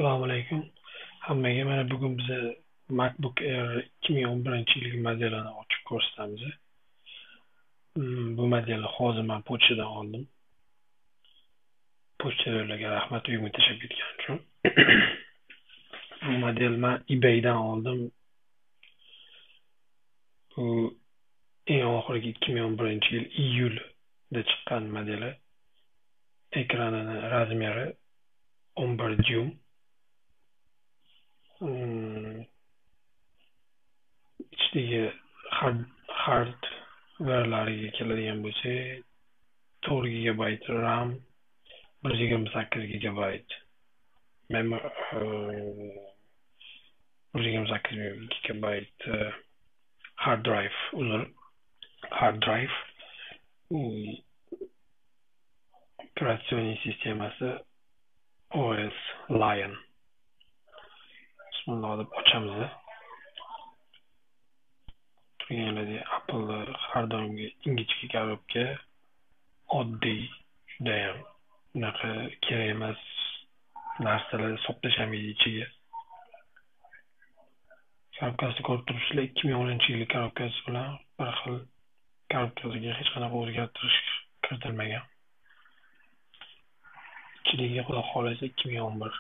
Assalomu alaykum hammaga. Mana bugun biza MacBook Air 2011-yilgi modelini ochib ko'rsatamiz. Bu modelni hozir men pochtadan oldim. Pochtalarga rahmat, uyimga tashlab ketgani uchun. Bu model men eBaydan oldim. Bu eng oxirgi 2011-yil iyulda chiqqan modeli. Ekranini razmeri 11 dyum. Ichidagi hardwarelariga keladigan bo'lsak, 4 GB RAM, 128 GB 128 GB hard drive, uzr, hard drive. Operatsion sistemasi OS Lion. Bismillah deb ochamiz. Turganlarda Apple har doimgi ingichka korobka, oddiy, judayam unaqa kerak emas narsalar solib tashlamaydi ichiga. Korobkasini ko'rib turibsizlar, 2010-yilgi korobkasi bilan bir xil, korobkasiga hech qanaqa o'zgartirish kiritilmagan. Ichidagi xudo xohlasa 2011.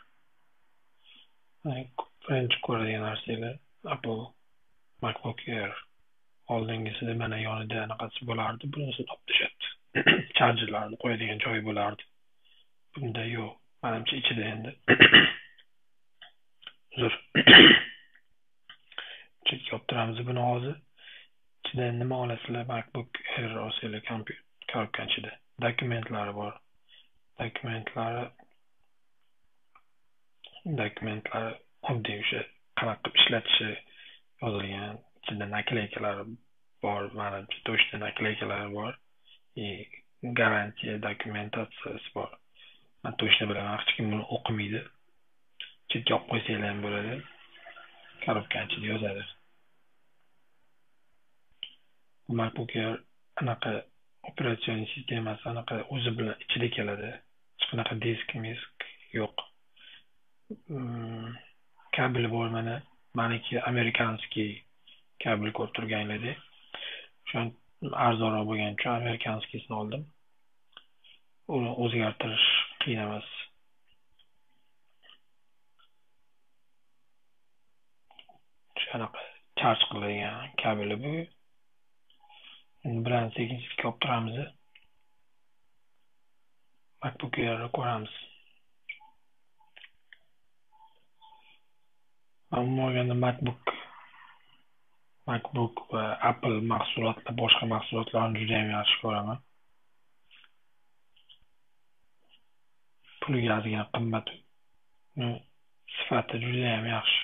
Birinchi ko'radigan narsanglar Apple MacBook Air. Oldingisida mana yonida anaqasi bo'lardi, bunisini olib tashlabdi. Chargerlarni qo'yadigan joyi bo'lardi. Bunda yo'q. Menimcha ichida endi. Uzr. Chetga olib turamiz buni hozir. Ichida nima olasizlar? MacBook Air olsanglar, korobka ichida dokumentlari bor. Dokumentlari oddiy o'sha qanaqa qilib ishlatishi yozilgan. Ichida nakleykalari bor, manimcha to'shda nakleykalari bor. Garantiya dokumentatsiyasi bor. Men to'shni bilaman, hech kim buni o'qimaydi. Chetga olib qo'ysanglar ham bo'ladi. Korobkani ichida yozadi. Bu MacBook Air anaqa operatsion sistemasi anaqa o'zi bilan ichida keladi. Hech qanaqa disk, misk yo'q. Kabeli bor mana. Maniki amerikanskiy kabel ko'rib turganlaridek. O'shan arzonroq bo'lgani uchun amerikanskiysini oldim. Uni o'zgartirish qiyin emas. Shunaqa charge qiladigan kabeli bu. Uni bilan sekin chetga olib turamiz. MacBook Airni ko'ramiz. Men umuman olganda MacBook va Apple mahsulotlar, boshqa mahsulotlarni juda ham yaxshi ko'raman. Puliga ozgina qimmat, sifati juda ham yaxshi.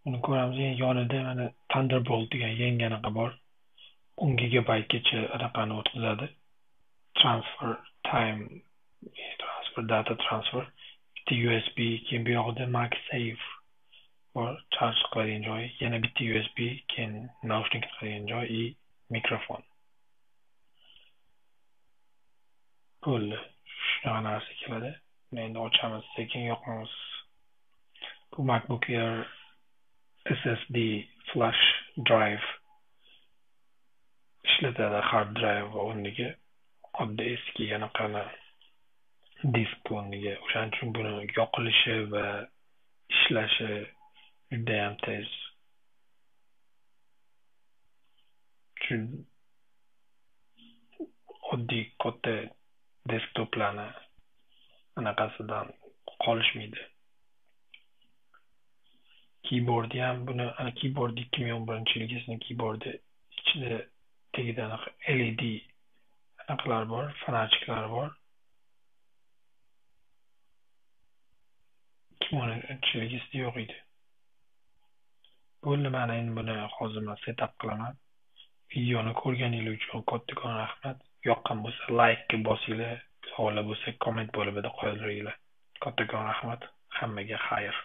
Uni ko'ramiz. Yonida mana Thunderbolt degan yangi anaqa bor. 10 gigabaytgacha anaqani o'tkazadi. Transfer time, transfer data transfer, bitta USB, keyin bu yoqda MagSafe bor, charge qiladigan joyi, yana bitta USB, keyin naushnik qiladigan joy и mikrofon. Bo'ldi. Shunaqa narsa keladi. Buni endi ochamiz, sekin yoqamiz. Bu MacBook Air SSD flash drive ishlatadi, hard drive o'rniga oddiy eski anaqani disk o'rniga. O'shaning uchun buni yoqilishi va ishlashi judayam tez. Oddiy katta desktoplarni anaqasidan qolishmaydi. Keyboardi ham buni, ana keyboard 2011-yilgisini keyboardi ichida tagida anaqa LED anaqalar bor, fonarchiklar bor. 2010-yilgisida yo'q edi. Bo'ldi, mana endi buni hozir men setup qilaman. Videoni ko'rganingiz uchun kattakon rahmat. Yoqqan bo'lsa like bosinglar, savollar bo'lsa komment bo'limida qoldiringlar. Kattakon rahmat. Hammaga xayr.